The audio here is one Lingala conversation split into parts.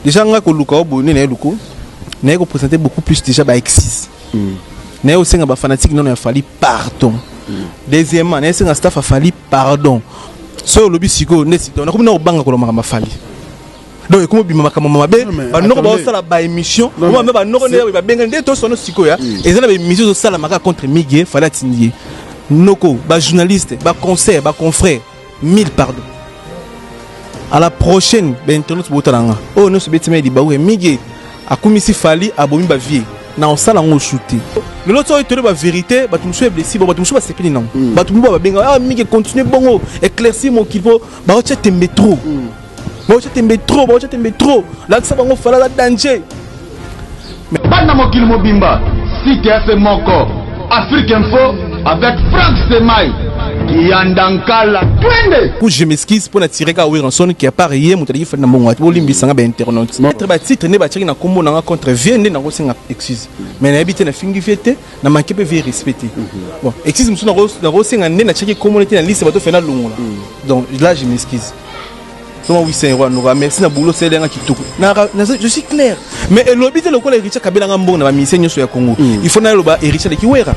Déjà nga koluka o boye nde naye luko naye kopresente beaucoup plus déjà baexcise. Naye kosenga bafanatique nano ya Fally pardon. Deuxièmement, naye senga staff ya Fally pardon. Soki olobi sikoyo nde nakomi na kobanga koloba makambo ya Fally, donc ekomi obima makambo mabe. Banoko baosala baémission omame, banoko nde babengani nde tosano sikoyo. Eza na baémission ezosalama kaka contre Migue. Fally atindi ye noko, bajournaliste, baconcert, baconfrère, mille pardon. À la prochaine. Bainternet botala nga oyo nyonso betima libawu ya Migue akumisi Fally, abomi bavie na osala yango osu te. Lelo so oyo tole bavérité, bato mosusu eblesi bo, bato mosusu basepeli nango, bato mosusu babenga: "Ah, Migue, continue bongo, éclaircir mokili." Po baotya tembe trop, baotya tembe trop, baotya tembe trop. Lakisa bango Fally aza danger. Bana mokili mobimba, site f moko, Afrique Info avec Frank Semai Kiyanda Nkala, twende. Pour je m'excuse pour na tirer ka Werrason qui a pas rien, moto alaki Fally na mbongo ati. Bolimbisanga bainternaute. Être batitre nde batiaki na nkombo nanga contre vie nde nango, senga excuse, mais nayebi te, nafingi vie te, na manke mpe vie respect te. Bon, excuse mosusu nakosenga nde natiaki nkombo te na liste bato fe nalongola. Donc là, je m'excuse. Soma 800 € anoka, merci na boulot osalenga kitoko. Je suis clair, mais elobi te lokola Héritier kabelanga mbongo na bamusicien nyonso ya Congo, il faut naloba Héritier aleki Wera.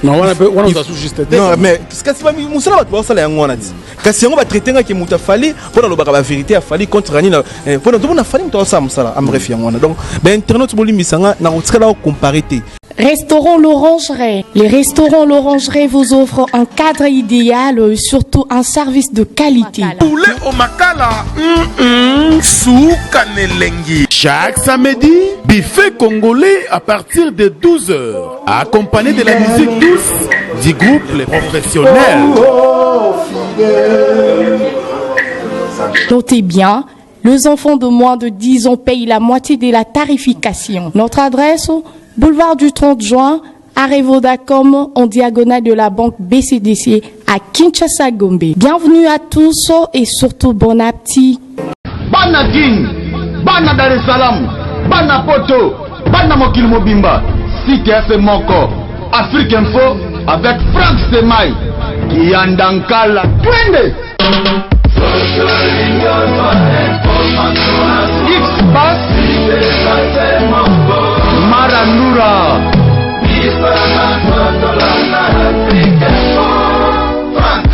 Non, wana mpe wana oza juste te. Non, mais kasi mosala bato baosala yango wana ti, kasi yango batraite ngaki moto afali mpo nalobaka bavérité afali contre ani mpo tomona Fally moto aosala mosala. En bref, yango wana. Donc bainternaute, bolimbisanga, na kotikala kocompare te. Restaurant L'Orangerie. Les restaurants L'Orangerie vous offrent un cadre idéal et surtout un service de qualité. Poulet au makala, suka n'elengi. Chaque samedi, buffet congolais à partir de 12h, accompagné de la musique douce du groupe Les Professionnels. Notez bien, les enfants de moins de 10 ans payent la moitié de la tarification. Notre adresse, boulevard du 30 juin, arrêt Vodacom, en diagonale de la banque BCDC à Kinshasa Gombe. Bienvenue à tous et surtout bon appétit. Bana Kin, bana Dar es Salaam, bana Poto, bana mokili mobimba, site f moko, Afrique Info avec Frank Semai Kiyanda Nkala, twende. X-Pass Maranura. Frank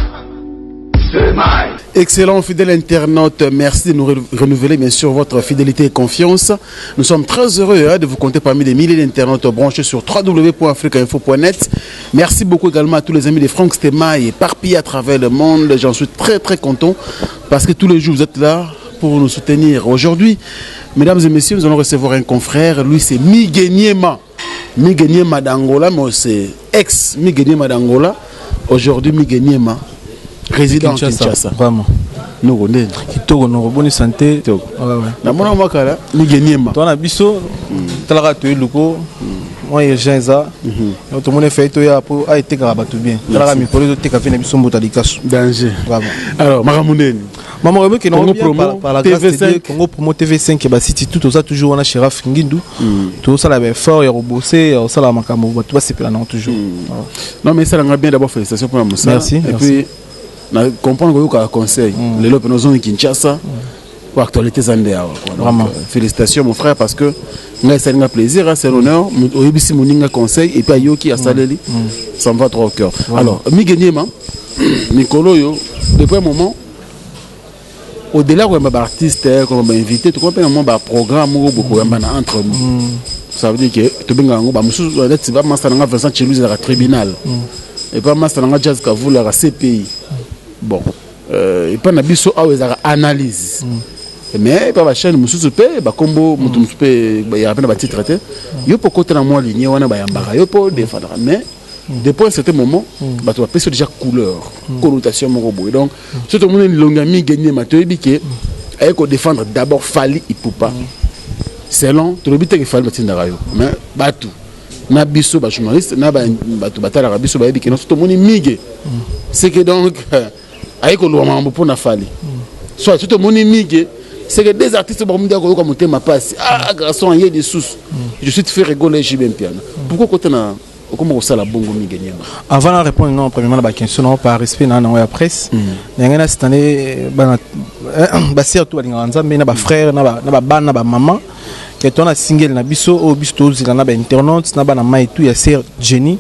Semai. Excellent fidèle internaute, merci de nous renouveler bien sûr votre fidélité et confiance. Nous sommes très heureux, hein, de vous compter parmi des milliers d'internautes branchés sur www.africainfo.net. Merci beaucoup également à tous les amis de Franck Stema éparpillés à travers le monde. J'en suis très très content parce que tous les jours vous êtes là pour nous soutenir. Aujourd'hui, mesdames et messieurs, nous allons recevoir un confrère. Lui, c'est Miguel Niema. Miguel Niema d'Angola, mais c'est ex Miguel Niema d'Angola. Aujourd'hui, Miguel Niema, résident Kinshasa. Kinshasa. Vraiment. Noko ndeni? Kitoko noko, boni santé? Kitoko. Ouais. Namona makala Miguel Niema. To na biso talaka toye luko mwa urgent eza tomoni efai toya po aetekaka bato bien. Talaka mikolo ezoteka vie na biso mbuta likaso. Danger. Vraiment. Alors, makambo ndeni? Mama Rebeke, Congo bien Promo, par la grâce de TV5. Dieu, Congo Promo TV5 basiti tout toza toujours wana. Shéraf Ngindu, tozosala baeffort ya kobose, ya kosala makambo bato basepela nango toujours. Voilà. Non, mais ça nga bien. D'abord, félicitations pour la mosala. Merci, Et merci. puis na comprendre koyoka conseil lelo mpe nozongi Kinshasa po actualité eza nde awa, quoi. Donc, Vraiment. Félicitations mon frère, parce que ngai esali nga plaisir, hein, c'est l'honneur. Oyebisi moninga conseil et puis ayoki, asaleli, ça me va droit au cœur. Alors Mige Niema, mikolo oyo, depuis un moment, au-delà koyamba baartiste, koyamba bainvité, tokoma mpe na mwa baprogramme moko bokoyamba na entre nous. Ça veut dire que tobengaka yango bamosusu neti bamasta nanga Vincent Chelus ezalaka tribunal, epa master nanga Jazz Kavula ezalaka CPI. Bon, epa na biso awa ezalaka analyse, mais epa bachaîne mosusu mpe bakombo moto mosusu mpe yaka mpe na batitre te. Yo mpo kota na mwa ligne wana, bayambaka yo mpo defandaka, mais depuis un certain moment bato bapesi yo déjà couleur, connotation moko boye. Donc soki tomoni lilongi ya Mige Niema, toyebi ke aye kodéfendre d'abord Fally Ipupa. Selon tolobi teke Fally batindaka yo, mais bato na biso bajournaliste na bato batalaka biso bayebi ke nyonso tomoni Mige, c'est que donc aye koloba makambo mpo na Fally. Soit so tomoni Mige, c'est que des artistes bakomidi koyoka motema pasi: "Ah, garçon aye lisusu." Je suis fait rigoler JB Mpiana. Pourquoi kota na okoma kosala bongo, Mige Niema? Avant de répondre, non, premièrement na baquestion non, par respect na nango ya presse na ngai na cette année bana Basœur to balingaka Nzambe, na bafrère, na babana, na bamama, ke to na single na biso oyo biso tozela na bainternaute, na bana mai tu, ya sœur Jenny,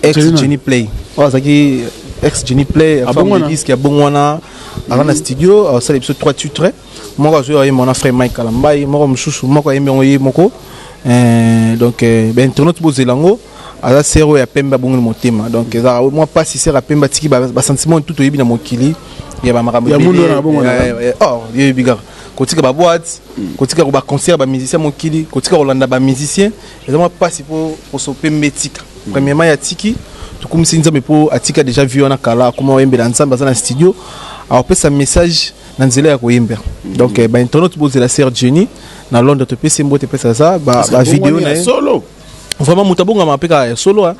ex Jenny Play, oyo azalaki ex Jenny Play, femme de disque ya bongo wana. Aza na studio, asala biso trois titres. Moko azwi, ayemba wana frère Mike Kalambai, moko mosusu, moko ayembi yango ye moko. Donc bainternaute bozela yango. Aza sœur oyo ya pembe, abongoli motema. Donc ezaka mwa mpasi, sœur ya pembe atiki basentiment tout toyebi na mokili ya bamakambo. Yebi kaka kotika baboîte, kotika baconcert, bamusicien mokili, kotika kolanda bamusicien, eza mwa mpasi mpo poso pembe etika. Premièrement ya tiki, tokumisi Nzambe mpo atika déjà vie wana kala, akoma oyembela Nzambe. Aza na studio, akopesa message na nzela ya koyembela. Donc bainternaute bozela sœur Jenny na Londres. Topesi mbote, epesa aza bavideo na ye. Vraiment, moto abongama mpe kaka ya solo.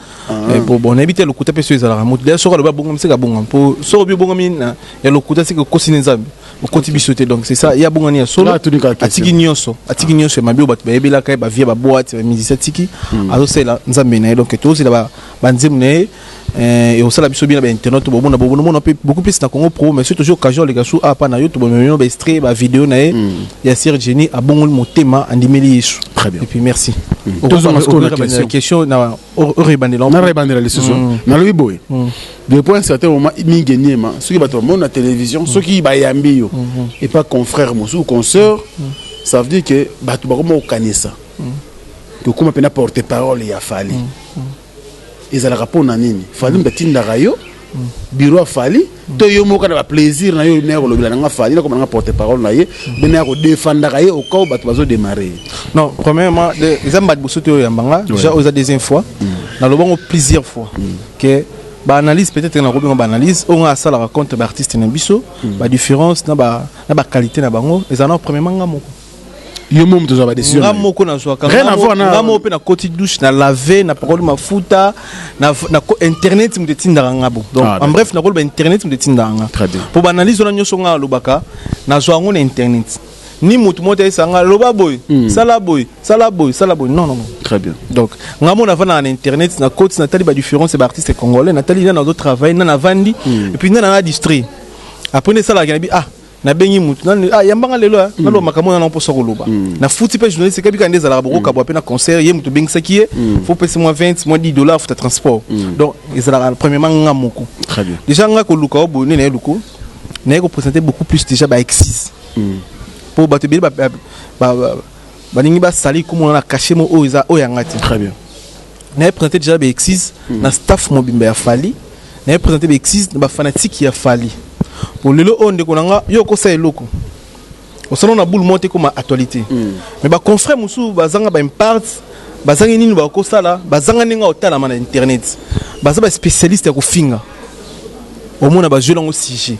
Bon, nayebi te, lokuta mpe so ezalaka. Moto deya soki alobi abongami, seke abongama, mpo soki obi obongami ya lokuta, seke okosi ne Nzambe, okoti biso te. Donc c'est ça, ye abongani ya solo, atiki nyonso, atiki nyonso ya mabe oyo bato bayebelaka ye, bavie, baboîte, bamusicien, atiki, azosalela Nzambe na ye. Donc tozela banzembo na ye, ekosala biso bien na bainternet. Bomona, bomona mpe beaucoup plus na Congo Pro, mais surtout toujours occasion oleka su apa na yo, tobomemi baextrait, bavideo na ye ya sœur Jenny, abongoli motema, andimeli Yesu. Très bien. Et puis merci. Tozonga question na orebandela. Narebandela lisusu. Nalobi boye: depuis un certain moment, mingi eniema, soki bato bamona na télévision, soki bayambi yo epa confrère mosusu, consœur, ça veut dire que bato bakoma kokanisa kokóma mpena porte parole ya Fally. Ezalaka mpo na nini? Fally moto atindaka yo, bureau ya Fally, to yo moko na baplaisir na yo, naya kolobela nanga Fally, nakoma nanga porte parole na ye, mpe naya kodefandaka ye au cas où bato bazodémarre ye? Non, premièrement, eza mbala liboso te oyo yambanga déjà, oyo eza deuxième fois. Nalobango plusieurs fois que baanalyse, peut-être nakobenga baanalyse oyo nga asalaka contre baartiste na biso, badifférence na baqualité na bango, ezala na premièrement nga moko. Yo mo moto ozwa badécision? Nga moko nazwaka. Nga moko mpe nakoti douche, na lave, na pakoli mafuta na internet, moto etindaka nga bo. Donc en bref, nakoloba internet moto etindaka nga, mpo baanalyse wana nyonso nga alobaka, nazwa yango na internet. Ni motu moko te ayesaka nga: loba boye, sala boye, sala boye, sala boye. Non, non, non. Très bien. Donc nga mo navandaka na internet, nakoti, natali badifférence ya baartiste congolais, natali nani azotravaille, nani avandi, et puis nani anga distrait. Après nde esalaka nabi: ah, nabengi mutu nani, ah, yambanga lelo, naloba makambo wana mposa koloba. Nafuti mpe journaliste kabi kaka nde ezalaka, bokokabwa mpe na concert, ye moto obengisaki ye, faut pesi mwa 20, mwa 10 dollar, futa transport. Donc ezalaka premièrement nga moko. Très bien. Déjà nga koluka o boye nde naye luku, naye koprésente beaucoup plus déjà baexcuse, mpo bato ebele balingi basali komona na cachet mo oyo eza oyo yanga te. Très bien. Naye présente déjà baexcuse na staff mobimba ya Fally, naye présente baexcuse na bafanatique ya Fally. Po lelo oyo, ndeko na nga, yo okosala eloko, osala na boule moko te, koma actualité, mais baconfrère mosusu bazanga baimpart, bazangi nini bakosala, bazanga ndenge otalama na internet, baza baspécialiste ya kofinga. Omona bazweli yango sujet,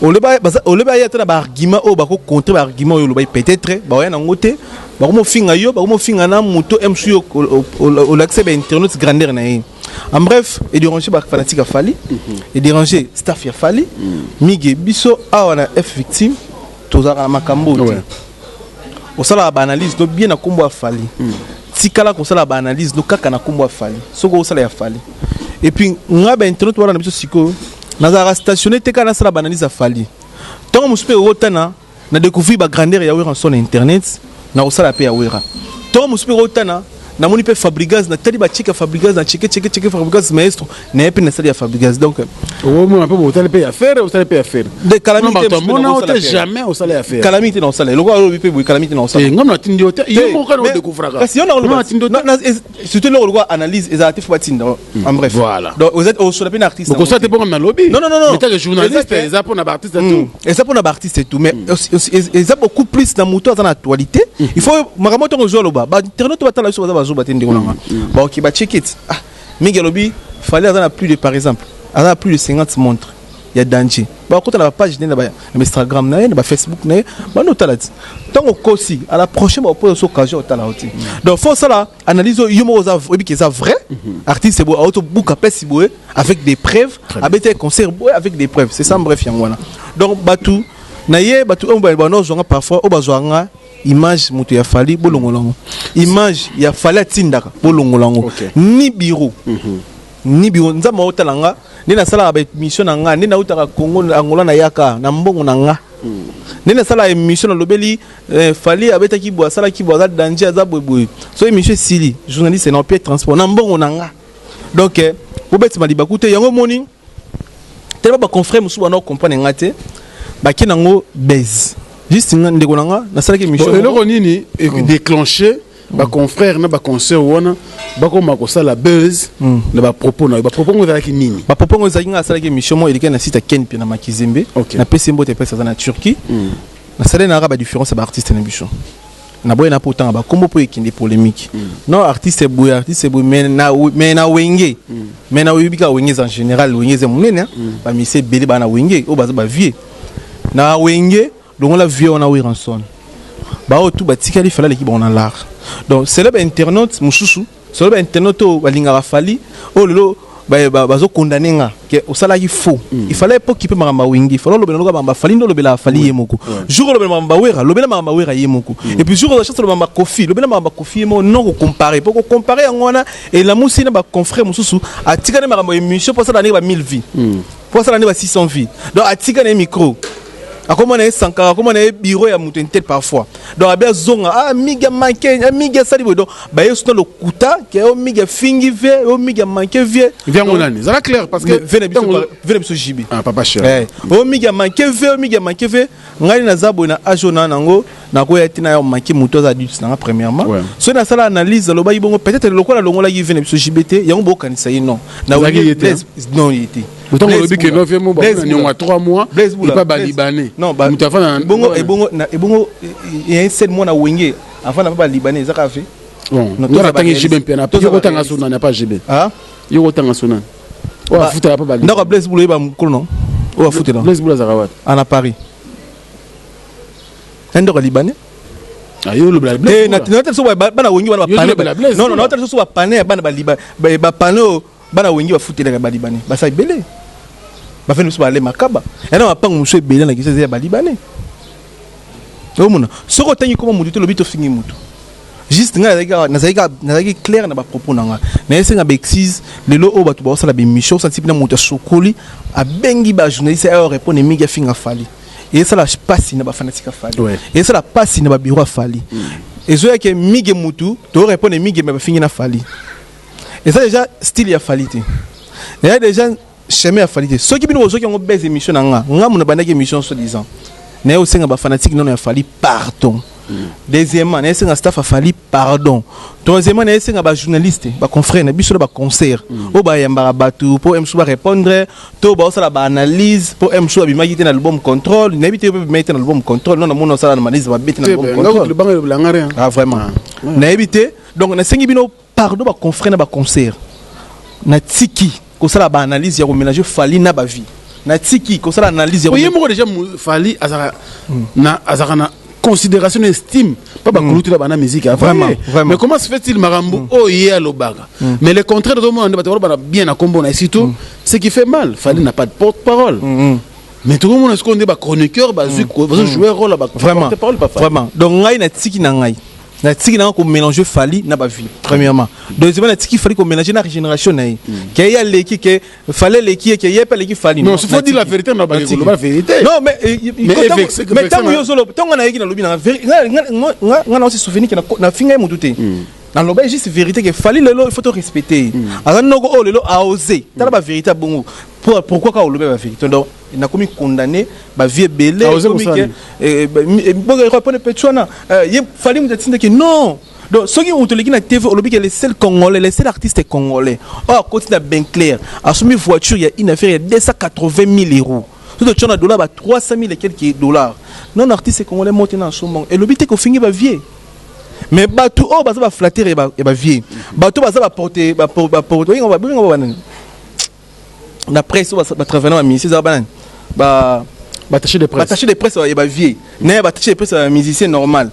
ole baya ata na baargument oyo bakocontre baargument oyo olobai, peut-être baoya nango te, bakomofinga yo, bakomofinga na moto msu yo olakisa bainternet grandeur na ye. En bref, edérange bafanatique ya Fally, edérange staff ya Fally. Mige biso awa na F Victime, tozalaka na makambo te. Osalaka baanalyse no bien na nkombo ya Fally, tikala kosala baanalyse no kaka na nkombo ya Fally. Soki osala ya Fally, et puis nga bainternet wana na biso sikoyo, nazalaka stationné te kaka nasala baanalyse ya Fally. Ntongo mosusu mpe okotana na découvrir bagrandeur ya Wera so na internet, na kosala mpe ya Wera. Ntongo mosusu mpe okotana, namoni mpe Fabregas, natali bacheke ya Fabregas, na cheke, cheke, cheke Fabregas maestro, naye mpe nasali ya Fabregas. Donc omona mpe botali mpe ya Ferre, osali mpe ya Ferre. De kala mingi te. Bato amona o te, jamais osala ya Ferre. Kala mingi te na osala eloko alobi mpe boye, kala mingi te na osala. Ngam natindi yo te, yo moko kaka odécouvraka. Kasi yo na surtout eloko lokola analyse ezala te, fo batinda. En bref. Voilà. Donc osola mpe na artiste. Okosala te mponga nalobi. Non, non, non, non. Mais tant que journaliste, eza mpona baartiste tout. Eza mpona baartiste et tout, mais eza beaucoup plus na moto aza na actualité. Il faut makambo ntongo ozwa aloba, bainternet batala biso, baza bazoba te, ndeko nanga. Baoki bacheki eti: ah, mingi alobi Fally aza na plus de, par exemple, aza na plus de 50 montres ya danger. Bakota na bapage ne na bainstagram na ye, na bafacebook na ye, bando otala ti ntango okosi. À la prochaine bakoposa so occasion, otala yo te. Donc faut osala analyse oyo yo moko oza oyebi ke eza vrai. Artiste boye aotobuka mpesi boye avec des preuves, abeti concert boye avec des preuves, c'est ça. Bref, yango wana. Donc bato na ye, bato oyo bando ozwanga parfois, oyo bazwanga image moto ya Fally, bolongola yango. Image ya Fally atindaka, bolongola yango. Ni bureau, ni bureau. Nzambe aotala nga nde nasalaka baémission na nga, nde nautaka Congo, Angola, nayaka na mbongo na nga. Nde nasala émission, nalobeli Fally abetaki boye, asalaki boye, aza danger, aza boyeboye. So émission esili, journaliste na opie transport na mbongo na nga. Donc bobetima libaku te. Yango omoni tellement baconfrère mosusu bana comprendre nga te, bake nango base. Juste nga, ndeko na nga, nasalaki émission. Eloko nini déclenché baconfrère na baconcert wana bakoma kosala buzz na bapropos na yo? Bapropos ngo ezalaki nini? Bapropos ngo ezalaki, nga asalaki émission moko elekaki na site ya Ken mpe na Makizembe. Napesi mbote epesi, aza na Turquie. Nasali naka badifférence ya baartiste na biso. Naboye na mpo otanga bakombo mpo ekende polémique. Non, artiste boye, artiste boye, mais na Wenge, mais na oyebi kaka Wenge eza en général, Wenge eza monene, bamise ebele baa na Wenge oyo baza bavie na Wenge. Longola vie wana Werrason, baoyo tu batikali, Fally aleki bango na l'art. Donc sele bainternaute mosusu, solo bainternaute oyo balingaka Fally, oyo lelo bazokondane nga ke osalaki faux, il fallait po kipe makambo ya Wenge, il fallait olobela loka makambo Fally. Nde olobela Fally ye moko, jour olobela makambo Wera, lobela makambo Wera ye moko, et puis jour oza chance oloba makambo Kofi, lobela makambo Kofi ye moko. Non, kocompare po kocompare yango wana elamusi na baconfrère mosusu. Atikani makambo ya émission mpo asala ndenge ba 1000 vues, mpo asala nde ba 600 vues. Donc atika na ye micro, akoma na ye Sankara, akoma na ye bureau ya moto intel parfois. Donc abe azonga, ah, Mige manke, Mige asali boye. Donc baye so na lokuta ke o Mige afingi vie, o Mige amanke vie. Viango nani? Zala clair, parce que vie na biso JB. Ah, papa cher. O Mige amanke vie, o Mige amanke vie. Ngai naza boye na age oyo na nango, nakoya te na ya manke moto aza adulte nanga. Premièrement, soki nasala analyse, alobaki bongo peut-être lokola alongolaki vie na biso JB te, yango bokanisa ye. Non, non, ye te. Ntango olobi ke no vie mo bakona niongo ya 3 mois epa balibanais. Non, moto afanda bongo, ebongo ebongo ya 7 mois na Wenge, afanda pa balibanais, eza kaka fe. Bon, nga natangi JB mpe na yo kotanga so nani apa JB? Yo kotanga so nani oyo afutela pa balibanais? Ndako ya Blaise Bula, oyeba mokolo non oyo afutela? Blaise Bula azalaka wapi? Ana Paris, ndako ya libanais. Yo olobela. Biso bana Wenge wana, non, naotala biso bapane ya bana bapane oyo bana Wenge bafutelaka balibanais, basala ebele, bafeni biso bale makaba yana mapango mosusu ebele na kisa eza ya balibanais. Omona soki otangi koma motu te, olobi tofingi motu. Juste ngai nazalaki clair na bapropos na ngai. Nayesenga baexcuse. Lelo oyo bato baosala bémission, osala mpena moto asokoli, abengi bajournaliste ayo répondre mingi, afinga Fally. Ezosala mpasi na bafanatique ya Fally, ezosala mpasi na babureau ya Fally. Ezoyake Mige mutu torépondre Mige, me bafingi na Fally. Eza déjà style ya Fally te, eza déjà chemin ya Fally te. Soki bino bozwaki yango base émission na nga, nga mo na bandaki émission so disant naye osenga bafanatique nono ya Fally pardon. Deuxièmement, naye esenga staff ya Fally pardon. Troisièmement, naye esenga bajournaliste, baconfrère na biso na baconcert oyo bayambaka bato mpo mosusu barépondre to baosala baanalyse, mpo mosusu abimaki te na album Contrôle. Nayebi te, mpe abimaki te na album Contrôle. Non, namoni osala analyse mabe te na album Contrôle. Ah, vraiment, nayebi te. Donc nasengi bino pardon, baconfrère na baconcert. Natiki kosala baanalyse ya komélange Fally na bavie, natiki kosala analyse. Ya ye moko déjà, Fally azalaka na considération na estime pa bakulutu na bana musique. Vraiment, vraiment. Mais comment se fait-il makambo oyo ye alobaka, mais le contraire tozomona nde bato balobana bien na kombo na? Et surtout, ce qui fait mal, Fally n'a pas de porte-parole, mais tokomona sikoyo nde bachroniqueur bazwi, bazojouer rôle ya porte-parole pa Fally. Vraiment. Donc ngai natiki na ngai, natiki nanga komélange Fally na bavie, premièrement. Deuxièmement, natiki Fally komélange na régénération na ye, ke ye aleki, ke Fally aleki ye, ke ye mpe aleki Fally. Non, il faut dire la vérité na bakoloba la vérité. Non, mais mais ntango yo ozoloba, ntango nayeki nalobi nanga, nga na osi souvenir ke nafinga ye motu te, naloba juste vérité ke Fally lelo il faut to respecter ye, aza noko oyo lelo aose tala bavérité ya bongo. Pourquoi kaka olobi bavérité? Donc nakomi condamné bavie ebele mpona peti wana ye Fally moto atindaki. Non, donc soki moto oleki na TV, olobi ke le seul Congolais, le seul artiste congolais oyo akoti na Benclair, asombi voiture ya une affaire ya 280 000 euros, soki totia na dollar ba 300 000 et quelques dollars. Non, artiste congolais mo te na asombango. Elobi te kofingi bavie, mais bato oyo baza baflatter ya bavie, bato baza baporte baporte babenga banani na presse oyo batravaille na bamusicien, ezaka banani? Baattaché de presse. Baattaché de presse ya bavie na ya baattaché de presse ya bamusicien normal,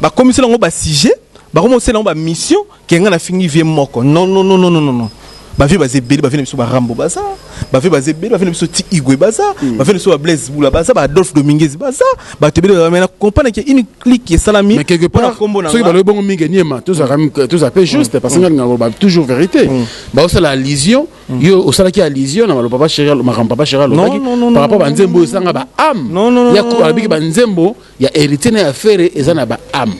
bakomisela yango basujet, bakomosela yango bamission ke ngai nafingi vie moko. Non, non, non, non, non, non, bavie baza ebele. Bavie na biso barambo baza, Bavieux baza ebele, bavieux na biso ti Igwe baza, bavieux na biso ba Blaise Bula baza, ba Adolphe Dominguez baza, bato ebele. Mais na comprendre que une clique esalami. Mais quelque part, soki balobi bongo mingi niema, tozala mpe juste, parce que nga linga koloba toujours vérité. Baosala allusion, yo osalaki allusion na maloba Papa Chéri, makambo Papa Chéri alobaki par rapport banzembo oyo esanga ba âme. Alobiki banzembo ya Héritier na ya Ferre eza na ba âme,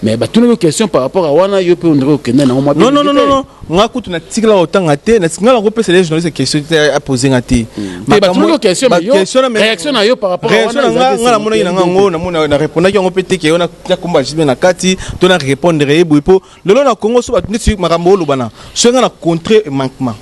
mais batunaki question par rapport à wana, yo mpe ondire okende nango mwa. Non, non, non, non, non, nga kutu natikala kotanga te. Nga nakopesa les journalistes question te, apose nga te. Batunaki question, mais yo, réaction na yo par rapport à réaction na nga, nga namonaki na nga yango, namona na répondaki yango mpe te ke yo na komba JB na kati to na répondre ye boye, mpo lelo na Congo so bato neti makambo olobana so nga na contre manquement.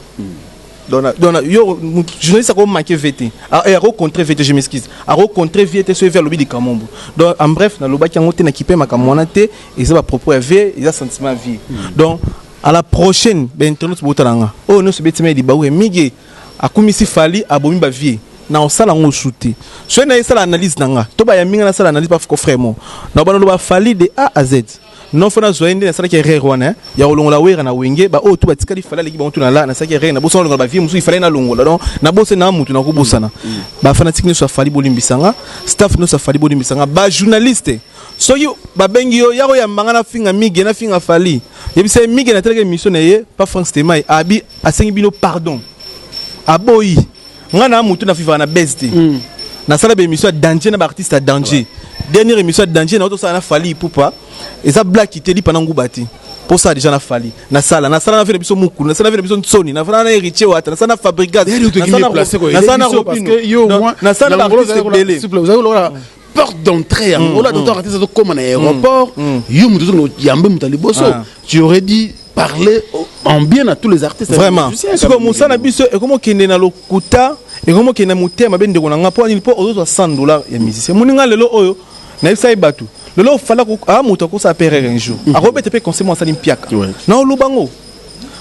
Donc yo journaliste ako manquer VT, ako contre VT, je m'excuse, ako contre VT so alobi likambo. Donc en bref, nalobaki yango te, nakipe makambo wana te. Eza bapropos ya vie, eza sentiment ya vie. Donc à la prochaine, bainternaute botala nga oyo nyonso betima ya libawu emige akumisi Fally, abomi bavieux na osala yango osu te. Soki na esala analyse na nga to bayambi nga, nasala analyse bafiko frère mo na bana loba Fally de A à Z. Non, fo nazwa ye nde nasalaki erreur wana ya kolongola Wera na Wenge. Baoyo tu batikali, Fally aleki bango tu na la. Nasalaki erreur, nabosana kolongola bavieux mosusu, ifale nalongola. Donc nabosani na mutu, nakobosana. Bafanatique nyonso ya Fally, bolimbisanga. Staff nyonso ya Fally, bolimbisanga. Bajournaliste, soki babengi yo ya koyambanga, nafinga Mige, nafinga Fally, yebisa ye Mige natelaki émission na ye pa Frank Stemai, abi asengi bino pardon, aboyi nga na mutu na fivaka na base te. Nasala baémission ya danger na baartiste ya danger. Dernière émission ya danger na otosala na Fally Ipupa, eza blaki te, lipa na nguba te. Mposala déjà na Fally, nasala na vieux na biso mokulu, nasala na vieux na biso Nsoni, nasala na Héritier Wata, nasala na Fabregas, nasala na Robino, nasala na baartiste ebele. Porte d'entrée yango ola docteur artiste azokóma na aéroport, yo moto ozonga yambe moto ya liboso, tu aurais dit parler en bien à tous les artistes. Vraiment, sikoyo mosala na biso ekomi okende na lokuta, ekomi okende na motema mabe. Ndeko na nga, mpo nini? Mpo ozozwa 100 $ ya musicien moninga. Lelo oyo nayebisa ye bato, lelo ofala aa moto akosala mpe erreur un jour, akobeta mpe conseil mo asali mpiaka na oloba ngo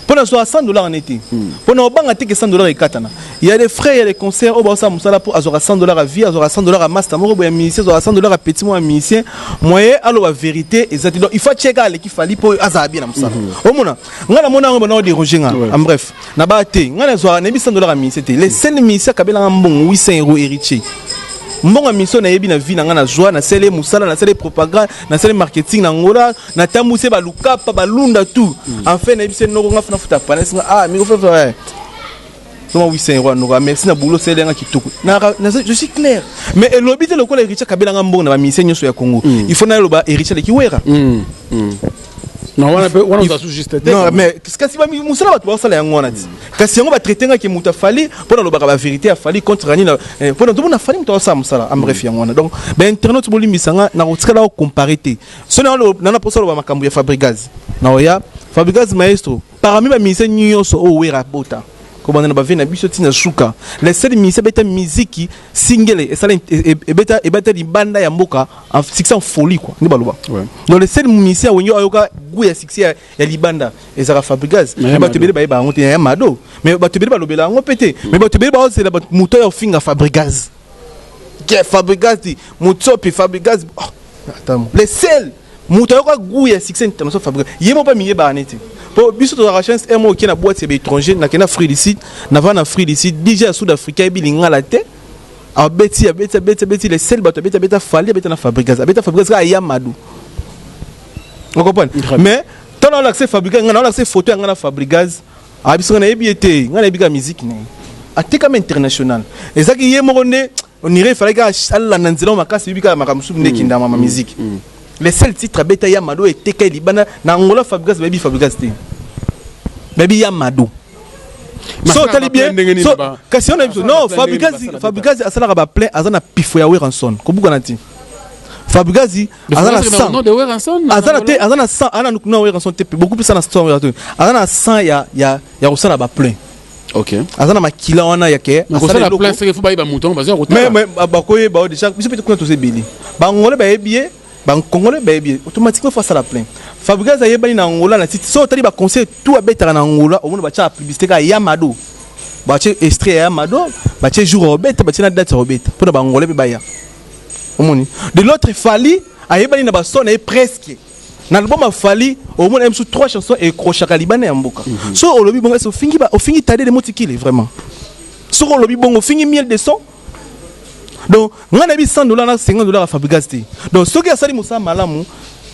mpo na zwa 100 $ ne te, mpo na obanga te ke 100 $ ekatana. Ya des frères, ya des concerts oyo baosala mosala mpo azwaka 100 $ ya vie, azwaka 100 $ ya master moko boye ya musicien, azwaka 100 $ ya petit mo ya musicien. Moyen aloba vérité eza te. Donc il faut atieka aleki Fally mpo azala bien na mosala. Omona ngai namona yango bana odérange nga. En bref, na baa te, ngai nazwaka, nayebi 100 $ ya musicien te. Les seuls musicien akabelanga mbongo 800 €, Héritier. Mbongo ya mission nayebi na vie na ngai, nazwa, nasali mosala, nasali propagande, nasali marketing na Ngola, natambwisi balukapa balunda tout. Enfin nayebi se noko nga funa futa panesinga, ah miko fe soma 800 € noko, merci na boulot osalenga kitoko. Je suis clair, mais elobi te lokola Héritier akabelanga mbongo na bamusicien nyonso ya Congo, il faut naloba Héritier aleki Wera. Non, wana mpe wana oza juste te. Non, mais kasi mosala bato baosala yango wana ti, kasi yango batraite ngaki moto afali mpo nalobaka bavérité ya Fally contre nini, mpo na tomona Fally moto aosala mosala. En bref, yango wana. Donc bainternaute, bolimbisanga, na kotikala kocompare te. So nana mposa aloba makambo ya Fabregas na oya Fabregas maestro, parmi bamusicien nyonso oyo Wera bota, kobanda na bavieux na biso ntina suka, le seul musicien abeta miziki singele esala ebeta, ebeta libanda ya mboka en succès en folie quoi, nde baloba. Donc le seul musicien wenge ayoka goût ya succès ya libanda ezalaka Fabregas. Mais ya bato ebele bayeba yango te ya Mado, mais bato ebele balobela yango mpe te, mais bato ebele baozela moto oyo ofinga Fabregas ke Fabregas motsopi Fabregas. Oh, attends, le seul moto ayoka goût ya succès international, Fabregas ye mo mpe miyebaka neti po biso tozalaka chance. Un mo okie na boîte ya baétranger, nakende Afrique du Sud, nava na Afrique du Sud, DJ ya Sud Africain ayebi lingala te, abeti, abeti, abeti, abeti. Le seul bato abeti, abeta Fally, abeta na Fabregas, abeta Fabregas kaka ya Mado, ocomprendre? Mais ntango naolakisa Fabregas, ngai naolakisa photo ya ngai na Fabregas, abiso ngai nayebi ye te, ngai nayebi kaka musique na ye atekama international. Ezalaki ye moko nde onire efalaki alanda nzela makasi, yebi kaka makambo mosusu nde ekendama ma musique. Le seul titre abeta ya Mado eteka ye libanda na Angola. Fabregas bayebi Fabregas te, bayebi ya Mado. So otali bien so, kasi wana biso non, Fabregas, Fabregas asalaka baplein, aza na pifo ya Werrason, kobukana ti Fabregas aza na sang, aza na te, aza na sang, aza na Werrason te, beaucoup plus na sang, aza na sang ya kosala baplein. Aza na makila wana ya ke. Bakoyeba déjà, biso mpe kuna toza ebele, bangolais bayebi ye, bacongolais bayebi ye, automatiquement faut asala plein. Fabregas ayebani na Angola na titi. So otali baconcert tout abetaka na Angola, omona batia publicité kaka ya Mado, batie extrait ya Mado, batie jour ya obeta, batie na date ya obeta mpona bangolais mpe baya. Omoni, de l'autre, Fally ayebani na bason na ye presque na album ya Fally, omona ye mosusu trois chansons ekrochaka libanda ya mboka. So olobi bongo ese ofingi, ofingi Tade de Motikili vraiment. Soki olobi bongo, ofingi Miel de Son. Donc ngai nayebi 100 $ na 50 $ ya Fabregas te. Donc soki asali mosala malamu,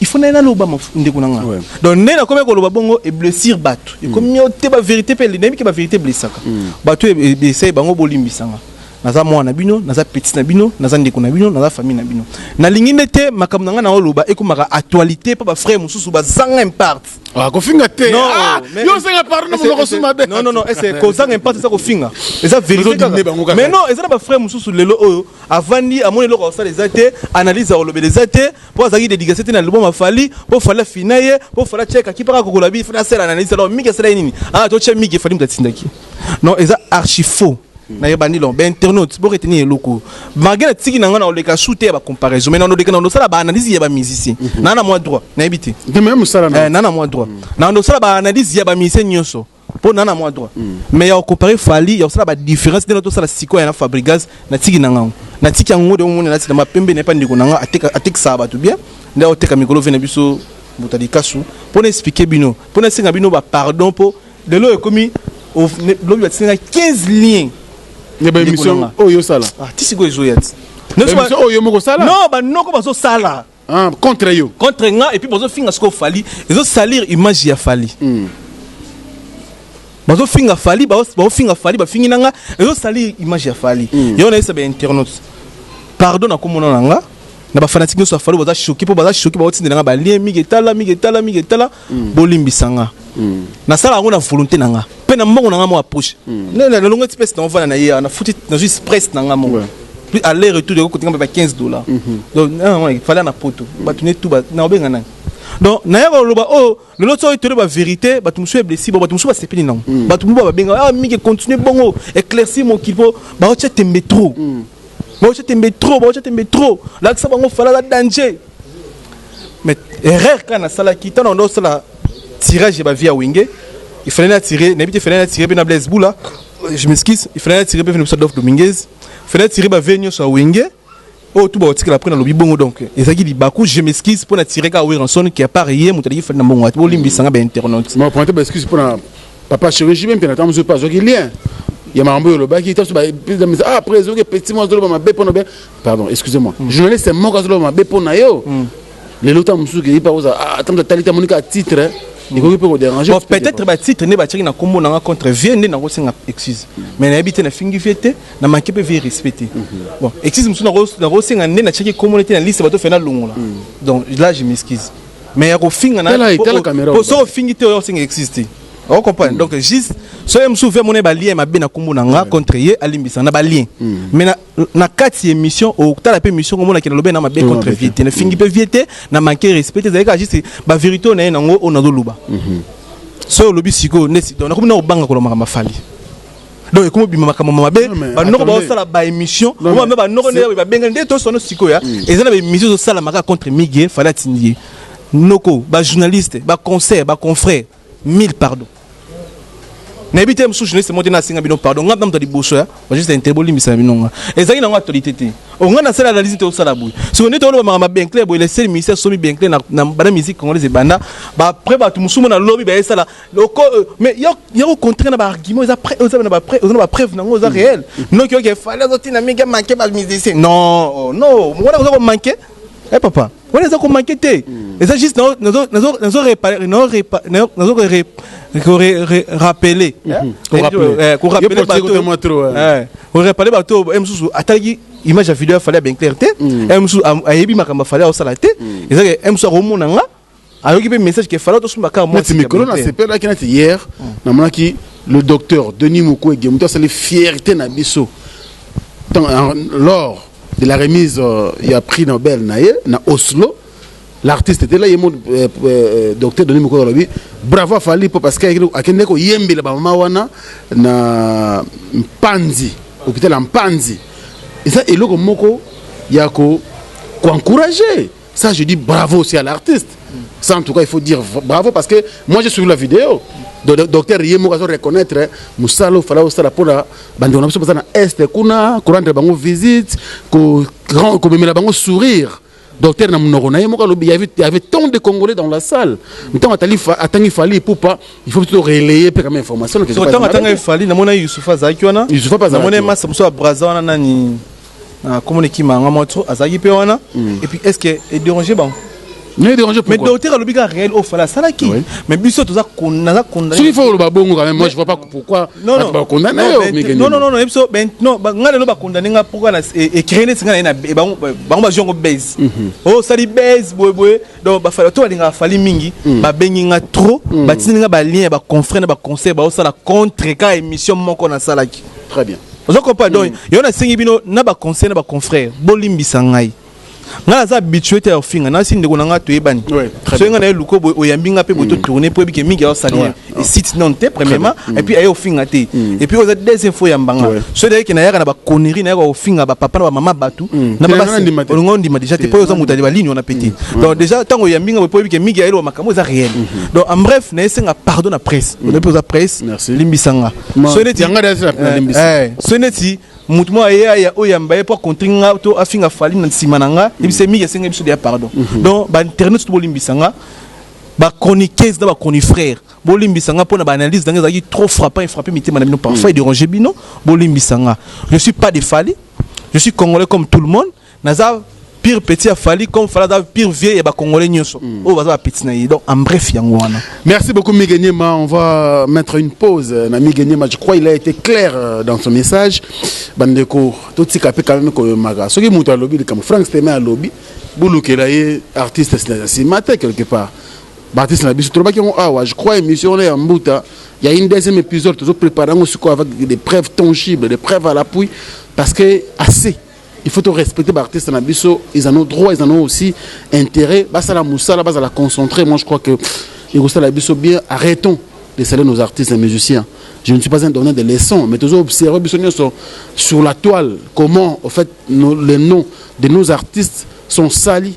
il faut naye naloba ndeko na nga. Donc nde nakomi koloba bongo, eblessir bato, ekomi yo te. Bavérité mpe, nayebi ke bavérité eblessaka bato, esai bango. Bolimbisanga, naza mwana na bino, naza petit na bino, naza ndeko na bino, naza famille na bino. Nalingi nde te makambo na ngai na oloba ekomaka actualité mpo bafrère mosusu bazanga impact. Ah, kofinga te. Non, Ah, mais- yo osenga pardon na monoko su mabe. Non, non, non, ese kozanga impact eza kofinga, eza vérité. Ozodinde bango Kaka kaka. Mais non, eza na bafrère mosusu lelo oyo avandi, amoni eloko akosala eza te, analyse akolobela eza te, mpo azalaki dédicace te na album afali, mpo Fally afina ye, mpo Fally atiekaki mpaka kokola bi fana asala analyse. Alors Miki asala ye nini? Ah, totia Miki, efali moto atindaki. Non, eza archi faux. Nayebandi lon bainternaute, boretenir eloko. Malgré natiki na ngai na oleka su te ya bacomparaison, mais na oleka na osala baanalyse ya bamusicien naa na mwa droit, nayebi te. Ndema ye mosala na Eh, na na mwa droit na osala baanalyse ya bamusicien nyonso, mpo na na mwa droit. Mais ya kocompare Fally, ya kosala badifférence ndenge tosala sikoyo ya na Fabregas, natiki na ngango, natiki yango de. Omoni, nati na mapembe na ye mpa ndeko na nga atekisaka bato bien, nde aoteka mikolo ve na biso moto alikasu, mpo na expliquer bino, mpo na esenga bino bapardon, mpo lelo ekomi lobi batinga 15 liens. Ya baémission oyo osala. Ah, ti sikoyo ezoya ti. Baémission oyo moko osala. Non, banoko bazosala. Ah, contre yo. Contre nga, et puis bazofinga sikoyo Fally, ezosalir image ya Fally. Bazofinga Fally, bazofinga Fally, bafingi na nga, ezosalir image ya Fally. Yo nayebisa bainternaute pardon na komona na nga na bafanatike nyonso ya Fally. Baza choqué, mpo baza choqué, baotindela nga balien mingi, etala mingi, etala mingi, etala. Bolimbisa nga, nasala yango na volonté na nga mpe na mbongo na nga mo approche nalongo ti mpesi naovanda na ye awa, nafuti, nazwi express na nga moko. Puis aller retour ekokotinga mpe ba 15 $. Donc non, fallait na poto bato ne tu na obenga nani. Donc naya koloba oyo lelo so oyo tole bavérité, bato mosusu eblessi bo, bato mosusu basepeli nango, bato mosusu babenga: "Ah, Mingi, continue bongo, éclaircir mokili", mpo baotya tembe trop, baotya tembe trop, baotya tembe trop. Lakisa bango Fally aza danger. Mais erreur kaka nasalaki ntango ndo osala tirage ya bavie ya Wenge, il fallait na tirer, nayebi te, fallait na tirer mpe na Blaise Bula, je m'excuse, il fallait na tirer mpe na biso Adolphe Dominguez, il fallait tirer bavie nyonso ya Wenge oyo tu baotikela. Après nalobi bongo, donc ezalaki libaku, je m'excuse mpo na tirer kaka Werrason, qui apart ye moto alaki Fally na mbongo ati. Bolimbisanga bainternaute. Ma pointe baexcuse mpona papa chirurgie mpe na ntango mosusu mpe azwaki lien ya makambo oyo olobaki. Ah, après ezoki petit mo azoloba mabe mpona bien, pardon, excusez-moi, journaliste moko azoloba mabe mpona yo lelo, ntango mosusu keyi mpa oza ata moto atali te, amoni kaka titre, ekoki mpe kodéranger. Bon, peut-être batitre nde batiaki na nkombo nanga contre vie, nde nakosenga excuse, mais nayebi te, nafingi vie te, na manke mpe vie respect te. Bon, excuse mosusu nakosenga nde natiaki nkombo te na liste, bato fe nalongola. Donc là, je m'excuse, mais ya kofinga Tala, tala caméra. Po so ofingi te, oyo osenga excuse te, ocomprendre. Donc juste so ye mosusu ve amoni balien mabe na nkombo na nga contre ye, alimbisa na balien. Mais na kati ya émission, otala mpe émission, omonaki nalobi na mabe contre vie te, nafingi mpe vie te, na manke respect te. Ezali kaka juste bavérité oyo na ye nango oyo nazoloba. So olobi sikoyo nde donc nakomi na kobanga koloba makambo afali, donc ekomi obima makambo mabe. Non, mais Banoko attendez. baosala baémission, Non, mais omame banoko nde babengani nde tosano sikoyo ya eza na baémission ezosalama kaka contre Migue, Fally atindi ye. Noko bajournaliste, baconcert, baconfrère, mille pardon. Nayebi te, mosusu journaliste moko te na asenga bino pardon. Nga moto ya liboso ya bajuste inter, bolimbisa na bino. Nga ezalaki nango actualité te. Onga nasala analyse te, osala boye siko nde toloba makambo Benclair boye. Le seul ministère somi Benclair na bana musique congolaise ebanda baprès, bato mosusu mo na lobi bayesala loko, mais ya kocontre na baargument, eza oza na bapreuve nango, eza réel. Noki oke Fally azotina mingi amanke bamusicien. Non, oh, non, wana oza komanke. Eh papa, wana eza komanke te, eza juste nazo rappeler. Korappeler. Korappeler bato e mosusu atalaki image ya video ya Fally ya Benclair te, e mosusu ayebi makambo afali aosala te. Ezaki e mosusu akomona nga, ayoki mpe message ke Fally tosomba kaka. Neti mikolo nasepelaki, neti hier namonaki le docteur Denis Mukwege, moto asali fierté na biso, lors de la remise ya prix Nobel na ye na Oslo, l'artiste était là. Ye mo docteur Denis Mukwege alobi bravo afali mpo parce que akende koyembela bamama wana na Mpanzi, hôpital ya Mpanzi. Eza eloko moko ya ko koencourager. Ça, je dis bravo aussi à l'artiste. Ça, en tout cas, il faut dire bravo, parce que moi, j'ai suivi la vidéo. Docteur ye moko azo reconnaître mosala ofala osala mpona bandeko na biso baza na Est kuna, korendre bango visite, komemela bango sourire. Docteur na monoko na ye moko alobi, il y avait tant de Congolais dans la salle. Ntango atali atangi Fally Ipupa, il faut plutôt relayer mpe quand même information. Ntango atanga Fally, namona Yusufa azalaki wana. Yusufa mpe azalaki. Namona masa mosusu ya Braza wana, nani, komona ekimanga mwa trop, azalaki mpe wana. Et puis, est ce que edérange bango? Ne dérange. Mais docteur alobi kaka réel oyo Fally asalaki, mais biso toza naza condamné. Soki faut oloba bongo quand même, moi je vois pas pourquoi non. Bakondamne yo. Non, non, non, biso non, nga lelo bakondamne nga pourquoi? Na écrit neti nga na ye, bango bazwi yango base oyo osali base boyeboye. Donc baFally to balingaka Fally mingi, babengi nga trop, batindi nga balien ya baconfrère na baconseil baosala contre ka émission moko nasalaki. Très bien. Ozo comprendre? Donc yo nasengi bino na baconseil na baconfrère, bolimbisa ngai. Ngai naza habitué te ya kofinga. Nasi ndeko na ngai, toyebani. Soki ngai na ye luko boye, oyambi nga mpe boye, totourne mpo oyebike mingi aosali site non te premièrement, et puis aye ofinga te, et puis oza deuxième fois oyamba nga. Soki nayeke nayaka na baconnerie, nayaka kofinga bapapa na bamama bato olinga ondima déjà te, mpo oza moto balini wana pe te. Donc déjà ntango oyambi nga boye, mpo oyebike mingi ayeloba makambo eza réel. Donc en bref, nayesenga pardon na presse, onayebi oza presse, limbisa nga. Soki neti mutu moko aye aya oyo yamba ye mpo akontri nga to afinga Fally na nsima na nga, yebisa mingi asenga biso deya pardon. Donc bainternet to bolimbisa nga, bachroniqueuse na bachroni-frère bolimbisa nga mpo na baanalyse na nga ezalaki trop frappant, efrappe mitema na bino, parfois edérange bino. Bolimbisa nga, je suis pas de Fally, je suis Congolais comme tout le monde. Naza pire petit ya Fally comme Fally aza pire vieux ya bacongolais nyonso oyo baza bapeti na ye. Donc en bref, yango wana. Merci beaucoup, Miguel Niema. On va mettre une pause. Na Miguel Niema, je crois il a été clair dans son message. Bandeko, totika pe quand même koyomaka. Soki moto alobi likambo, Frank Steme alobi, bolukela ye artiste nsima te quelque part. Baartiste na biso tolobaki yango awa, je crois émission wana ya mbuta, il y a une deuxième épisode, tozo préparer yango sikoyo avec des preuves tangibles, des preuves à l'appui, parce que assez il faut respecter baartiste na biso. Ils en ont droit, ils en ont aussi intérêt. Basala mosala, bazala concentré. Moi je crois que ekosala biso bien. Arrêtons de salir nos artistes et musiciens. Je ne suis pas un donneur de leçons, mais toujours observer biso nyonso sur la toile comment en fait les noms de nos artistes sont salis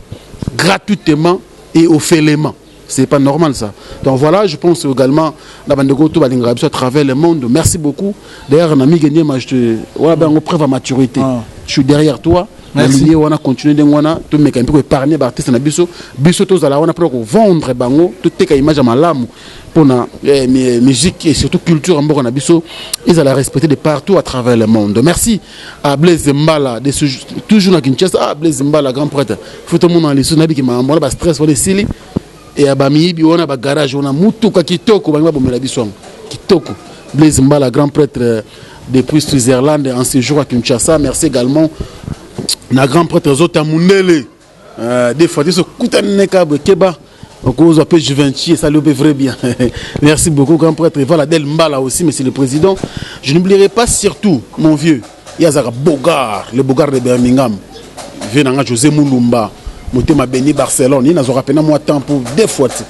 gratuitement et offelement. C'est pas normal, ça. Donc voilà, je pense également la bande de Goto balingaka biso à travers le monde. Merci beaucoup. D'ailleurs, na Miguel Niema, je te voilà ben preuve à maturité. Ah. Je suis derrière toi. Merci. Na wana continuer ndenge wana, tomeka mpe koépargne baartiste na biso. Biso tozala wana mpona kovendre bango, toteka image ya malamu mpona musique et surtout culture ya mboka na biso ezala respecté de partout à travers le monde. Merci à Blaise Mbala de ce, toujours na Kinshasa. Ah, Blaise Mbala, grand prêtre, faut tomona lisusu. Nayebiki makambo wana, bastress wana esili ya bamiyibi wana, bagarage wana, mutuka kitoko bangi babomela biso yango kitoko. Blaise Mbala, grand prêtre, depuis Switzerland, en séjour à Kinshasa. Merci également na grand prêtre Zota Mundele. Des fois tiso kutani neka boye, keba okozwa mpe Juventus esali mpe vrai bien. Merci beaucoup, grand prêtre. Voilà, Del Mbala aussi, monsieur le président. Je n'oublierai pas surtout mon vieux ye azalaka Bogard, le Bogard de Birmingham, vieux nanga José Mulumba, motema Beni Barcelone. Ye nazwaka mpena mwa temps pour deux fois ti.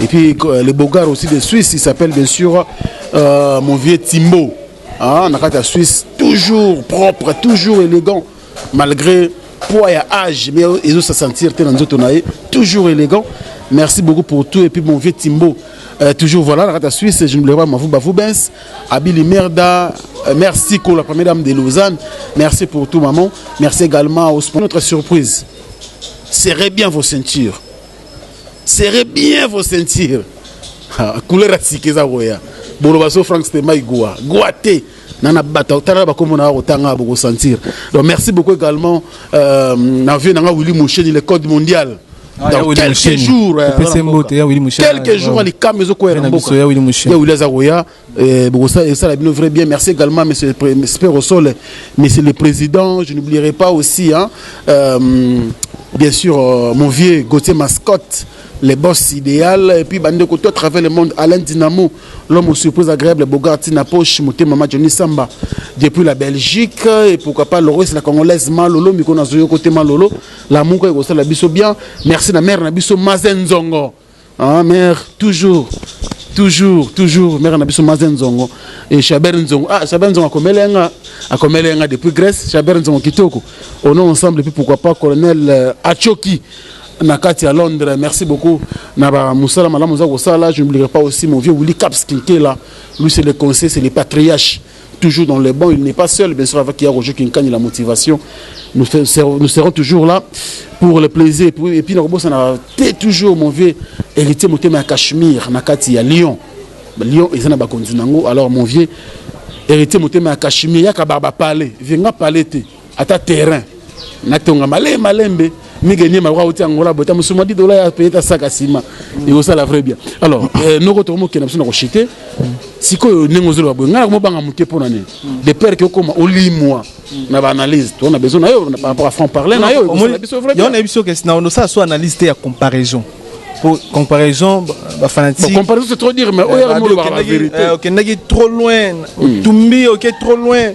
Et puis le Bogard aussi de Suisse, il s'appelle bien sûr mon vieux Timbo, ah, na kati ya Suisse, toujours propre, toujours élégant, malgré poids ya âge, mais ezosa sentir te na nzoto na ye, toujours élégant. Merci beaucoup pour tout. Et puis mon vieux Timbo, toujours voilà na kati ya Suisse. Je n'oublierai pas Mavou Bavou Bens Abili Merda. Merci pour la première dame de Lausanne, merci pour tout, maman. Merci également au notre surprise. Serrez bien vos ceintures, serrez bien vos ceintures. Ah, couleur ya sika eza koya. Boloba so Frank Stema igua gua te nana bato tala bakombo na kotanga bokosentir. Donc merci beaucoup également na vieux nanga Willy Moucheni, le code mondial. Ah, dans quelques jours, quelques jours, likama ezokwela mboka ya Willy aza koya, bokosala bino vrai bien. Merci également, monsieur Spero Sol, monsieur le président. Je n'oublierai pas aussi, hein, bien sûr, mon vieux Gauthier Mascotte, les boss idéal. Et puis bandeko tout à travers le monde, Alain Dynamo, l'homme aux surprises agréables, Bogart na poche, motema mama Johnny Samba depuis la Belgique, et pourquoi pas Loris la Congolaise Malolo mikona zoyo côté Malolo la muka ekosala biso bien. Merci na mère na biso Mazen Zongo. Ah, mère, toujours, toujours, toujours mère na biso Mazen Nzongo et Chaber Nzongo. Ah, Chaber Nzongo akomelenga, akomelenga depuis Grèce. Chaber Nzongo kitoko, on est ensemble. Et puis pourquoi pas colonel Achoki na kati ya Londres. Merci beaucoup na ba mosala malamu oza kosala. Je n'oublierai pas aussi mon vieux Willy Caps Kinkela. Lui, c'est le conseil, c'est le patriarche. toujours dans les bons. Il n'est pas seul, bien sûr, avec Kia Roger Kinkani, la motivation. Nous, nous serons toujours là pour le plaisir. Et puis, ça n'a toujours mon vieux héritier Motema à Cachemire, Nakati, à Lyon. Lyon, ils en ont. Alors, mon vieux héritier Motema à Cachemire, yaka barba parler. Viens parler, ata terrain. Natonga malembe malembe. Mige Nyema auti Angola, bota musuma di dola ya payeta saka nsima, ekosala vrai bien. Alors noko, tokomokenda biso na koshite sikoyo. Ndenge ozoloba boye, ngai nakomobanga moke. Mpo na nini? De peur ke okoma olimwa na baanalyse. Tona besoin na yo par rapport à franc parler na yo, ekosala biso vrai Yango bien. Na biso ke na osala so analyse te ya comparaison, po comparaison, bafanatique. Bon, comparaison, c'est trop dire, mais oyo molobaka la vérité. Okendaki trop loin, otumbi, oke trop loin,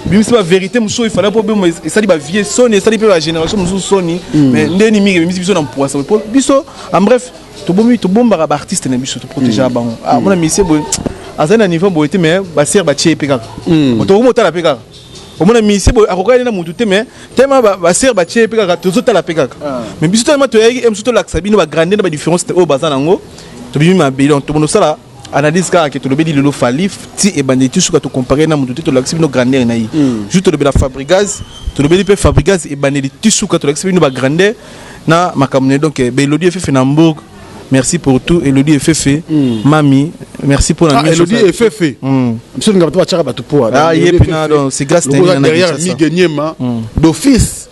bimisi bavérité mosusu. Ifale mpo bemo esali bavie soni, esali mpe bagénération mosusu soni. Mais ndeni mingi ebimisi biso na mpoasa po biso. En bref, tobomi, tobombaka baartiste na biso, toprotégeaka bango. Ah, mona misie boye azali na niveau boye te, mais basere batie ye mpe kaka, moto okomi otala mpe kaka. Omona misie boye akokani na motu te, mais tellement basere batie ye mpe kaka, tozotala mpe kaka. Mais biso tellement toyaki mosusu, tolakisa bino bagrande na badiférence oyo baza nango. Tobimi mabe. Donc tobono osala analyse kaka ke tolobeli lelo Fally ti ebandeli ti suka, tocompare na motu te, tolakisi bino grandeur na ye. Juste tolobela Fabregas, tolobeli mpe Fabregas ebandeli ti suka, tolakisi bino bagrandeur na makambo na ye. Donc Elodie Efefe na Hambourg, merci pour tout. Elodie Efefe, mami, merci pour la Ah, Elodie Efefe. Biso linga bato batiaka bato poa. Ah, ye pena, donc c'est grâce na na derrière Kinshasa. Mige Nyema d'office,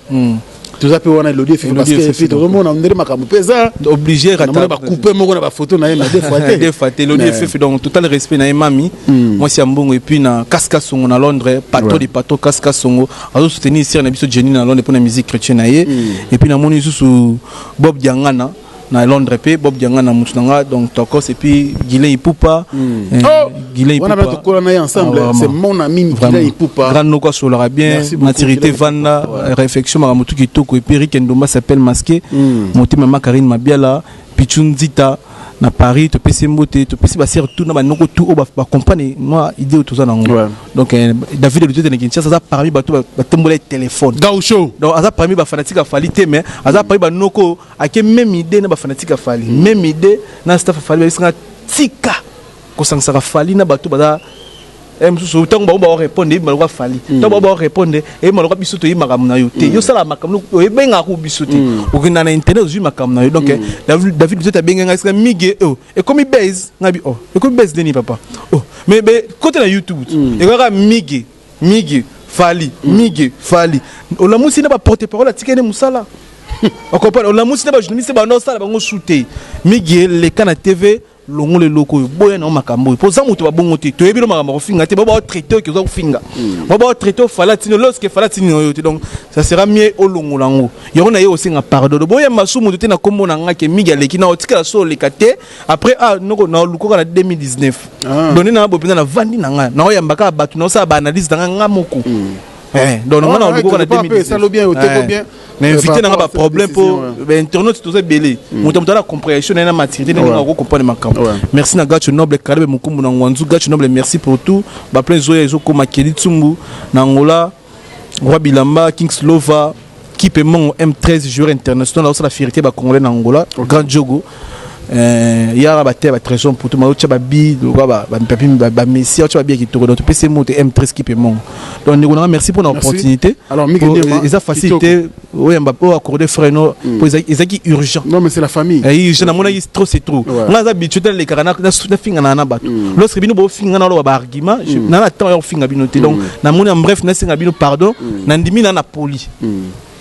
toza mpe wana Elodie Efefe, parce Elodie que Efefe, tozomona ndenge makambo mpe eza obligé. Namona bacoupe moko na bafoto na ye, mais deux fois te. Deux fois te. Elodie Efefe, donc total respect na ye, mami mwasi ya mbongo. Et puis na Kaska Songo na Londres, patron de patron, Kaska Songo azosoutenir sere na biso Jenny na Londres mpona musique chrétienne na ye. Et puis namoni lisusu Bob Diangana na Londres, mpe Bob Diangana motu na nga, donc tokos. Et puis Guilin Ipupa, Oh, Guilin wana Ipupa. tokola na ye ensemble. Ah, c'est vraiment. mon ami Vraiment. Guilin Ipupa. Grand noko asolaka bien. Merci beaucoup, Maturité. Guilain. Vanda réflexion, makambo tu kitoko. Et puis Rick Ndomba s'appelle masqué, motema mama Karine Mabiala, Pichu Nzita na Paris, topesi mbote, topesi basere tout na banoko tout oyo bacomprendre mwa idée oyo toza nango. Donc David Elutete na Kinshasa aza parmi bato batombola ye téléphone. Gaucho. Donc aza parmi bafanatique ya Fally te, mais aza parmi banoko ake même idée na bafanatique ya Fally, même idée na staff ya Fally. Babisinga tika kosangisaka Fally na bato baza mosusu. Ntango bango baorépondre, eyebi maloko Fally. Ntango bango baorépondre, eyebi maloko. Biso toyebi makambo na yo te. Yo osala makambo, oyebengaka biso te. Okenda na internet, ozwi makambo na yo. Donc David Lutete abengi ngai esika mige o ekomi base. Ngai bi o ekomi base ndeni, papa? Oh, mais be kote na YouTube ekokaka mige mige Fally, mige Fally. Olamusi na baporte parole atikani mosala, ocomprendre? Olamusi na bajournaliste banda osala bango su te. Mige eleka na TV, longola eloko oyo, boya nango makambo oyo, mpo oza moto babongo te. Toyebi no makambo kofinga te. Bao baotraite oyo oza kofinga, bao baotraite ofala tini lorsque fala tini oyo te. Donc ça sera mieux olongola yango. Yango na ye osenga pardon. Boyamba su moto te na nkombo na nga ke mingi aleki na otikala so oleka te. Après, ah, noko na olukoka na 2019. Donc nde na bo mpenza navandi na nga, naoyamba kaka bato, naosala baanalyse na nga nga moko. Donc nga na olukoka na 2019, na invité nanga baproblème, mpo bainternaute toza ebele. Moto ala compréhension na ye na maturité ndenge akocomprendre makambo. Merci na Gacho Noble Kalebe Mokumbu na Ngwanzu. Gacho Noble, merci pour tout. Baplein ezoya, ezokoma. Keli Tsumbu na Angola, Roi Bilamba, Kings Lova, Kipe Mongo, M13, joueur international, aosala fierté bacongolais na Angola. Grand Jogo yaka bater batrésor mputu maotya babi lokola bapapi bamessi, aotya babi ya kitoko. Donc topesi mo te M13 Kipe Mongo. Donc ndeko nanga, merci mpona opportunité. Eza facile te oyamba oyo accordé frère no, po ezalaki urgent. Non, mais c'est la famille. Urgent, namonaki trop c'est trop. Nga aza habitué te, nalekaka nafingana na bato. Lorsque bino bofinga na oloba baargument na na temps ya kofinga bino te. Donc namoni, en bref, nasenga bino pardon. Nandimi na poli,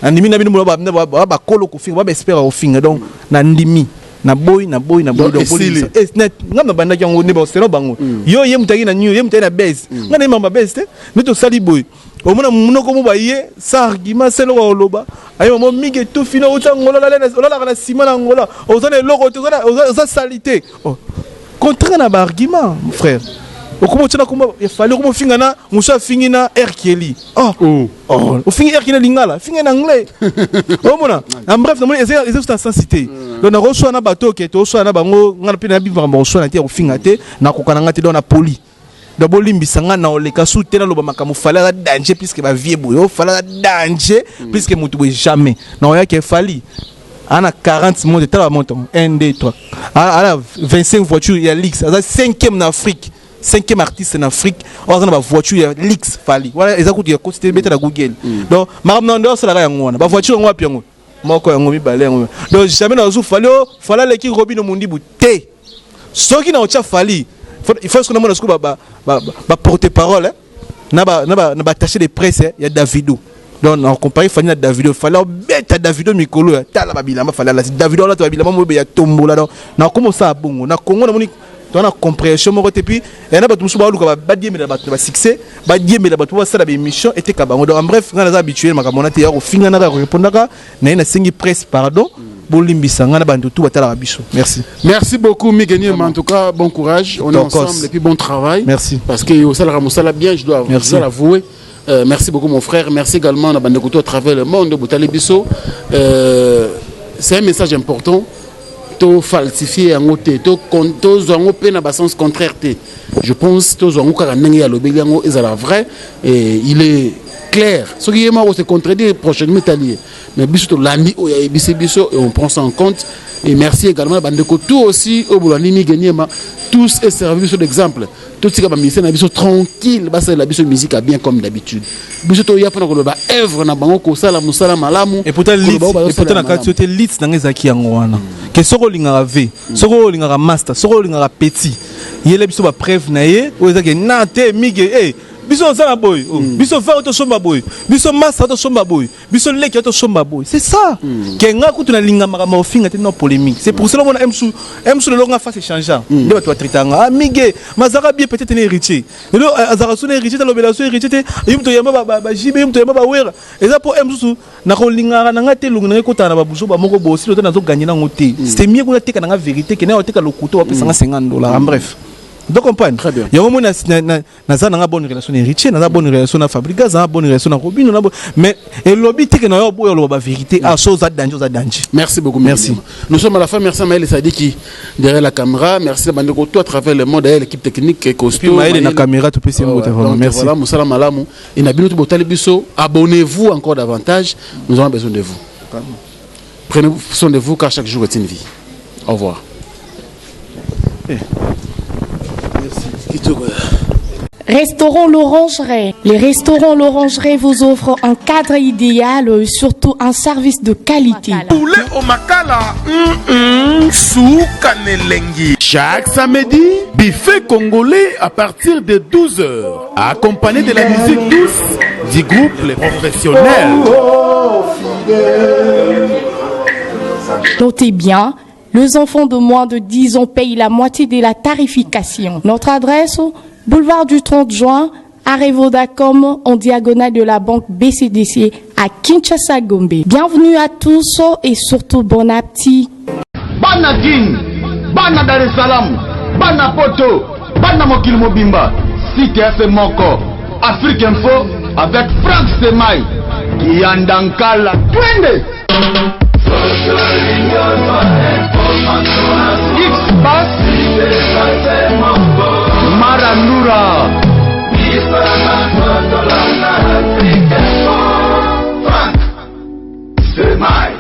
nandimi na bino bakolo kofinga, ba baespère kofinga. Donc nandimi, naboyi, naboyi, naboyi. Nga nabandaki yango nde selon bango. Yo ye moto ayaki na new, ye moto ayaki na base. Nga naye mamba base te. Nde tosali boye, omona monoko mo baye sans argument, se eloko oloba aye mamo mingi etufi na outi Angola, olalaka na nsima na Angola, oza na eloko te, oza sali te. Contraire na baargument, frère, okoma otia na komba efali, okoma ofinga na mosu, afingi na Erkeli. Oh, oh, ofingi Erkeli na lingala, fingi na anglais. Omona, en bref, namoni eza eza na sens te. Donc nakoswana na bato oke toswana na bango, nga mpe nayebi makambo koswana te, ya kofinga te, nakoka na nga te. Donc na poli, donc bolimbisa nga na oleka su te, naloba makambo Fally aza danger puisque bavie boye, o Fally aza danger puisque motu boye, jamais na oyaki. Efali ana 40 monte, tala bamonte 1, 2, 3, ana 25 voiture ya luxe, aza 5e na Afrique. Cinquième artiste na Afrique oyo aza na bavoiture ya luxe, Fally wana eza kutu ya koti te, beta na Google. Donc makambo na nde osalaka yango wana, bavoiture yango wapi, yango moko, yango mibale, yango. Donc jamais nazozu Fally o Fally aleki Robinho Mundibu te. Soki na otya Fally, il faut soki namona soki baporte parole na baattaché de presse ya Davido. Donc na compare Fally na Davido, Fally obeta Davido mikolo ya tala babilamba. Fally alati, Davido alati babilamba moyo ya tombola. Donc na koma osala bongo na Congo, namoni toza na compréhension moko te. Puis eya na bato mosusu baoluka badiembela bato na basuccès, badiembela bato po basala baémission eteka bango. Donc en bref, ngai naza habitué makambo wana te ya kofinganaka, ya korépondaka na ye. Nasengi presse pardon, bolimbisa ngai na bantu batalaka biso. Merci. Merci beaucoup, Miguel. En tout cas, bon courage. On est ensemble et puis bon travail. Merci. Parce que osala mosala bien, je dois l'avouer. Merci beaucoup, mon frère. Merci également à bandeko à travers le monde, botali biso. C'est un message important. To falsifier yango te, to tozwa yango mpe na basens contraire te. Je pense tozwa yango kaka ndenge alobeli yango, ezala vrai et il est clair. Soki ye moko se contredire prochainement, etali ye, mais biso tolandi oyo ayebisi biso et on prend ça en compte. Et merci également na bandeko tout aussi oyo bolandi Mige Niema. Tous et servi biso d'exemple. Totika bamusicien na biso tranquille, basalela biso musique ya bien comme d'habitude. Biso toya mpona koloba œuvre na bango, kosala mosala malamu. Et pourtant na kati yo te, lit nanga ezalaki yango wana ke soki olingaka v, soki olingaka master, soki olingaka petit, yele biso bapreuve na ye oyo ezaki na te. Mige e biso osala boye, biso va tosomba boye, biso master tosomba boye, biso leki tosomba boye. C'est ça ke nga kutu nalinga makambo ofinga te na polémique. C'est pour cela mona msu msu lelo nga face échangeant nde bato batraitanga. Ah, Mige mazaka bien, peut-être na Héritier lelo azalaka so na Héritier, talobela so Héritier te. Ye moto oyamba bajibe, ye moto oyamba bawera. Eza mpo msusu nakolingaka na nga te, elongi na nga ekotaka na babuso bamoko boye. Osili te, nazoganye nango te. C'est mieux kuna teka na nga vérité ke na oteka lokuto bapesanga 50 $. En bref, donc comprendre. Très bien. Yango moni naza nanga bonne relation na Héritier, naza bonne relation na Fabregas, naza bonne relation na Robino na mais elobi te ke na yo boyo oloba bavérité. Ah, so oza danger, oza danger. Merci beaucoup. Merci. Miguel. Nous sommes à la fin. Merci à Maël Sadiki derrière la caméra. Merci à bandeko tout à travers le monde, derrière l'équipe technique est costaud. Puis Maël na caméra, topesi yango te vraiment. Donc, merci. Voilà, mosala malamu. Et na bino tout botali biso, abonnez-vous encore davantage. Nous avons besoin de vous. Prenez soin de vous car chaque jour est une vie. Au revoir. Kitoko. Restaurant L'Orangerie. Les restaurants L'Orangerie vous offrent un cadre idéal et surtout un service de qualité. Poulet au makala, suka n'elengi. Chaque samedi, buffet congolais à partir de 12h, accompagné de la musique douce du groupe Les Professionnels. Notez bien, les enfants de moins de 10 ans payent la moitié de la tarification. Notre adresse, boulevard du 30 juin, arrêt Vodacom, en diagonale de la banque BCDC à Kinshasa Gombe. Bienvenue à tous et surtout bon appétit. Bana Kin, bana Dar es Salaam, bana Poto, bana mokili mobimba, site ese moko, Afrique Info avec Frank Semai Kiyandankala, twende.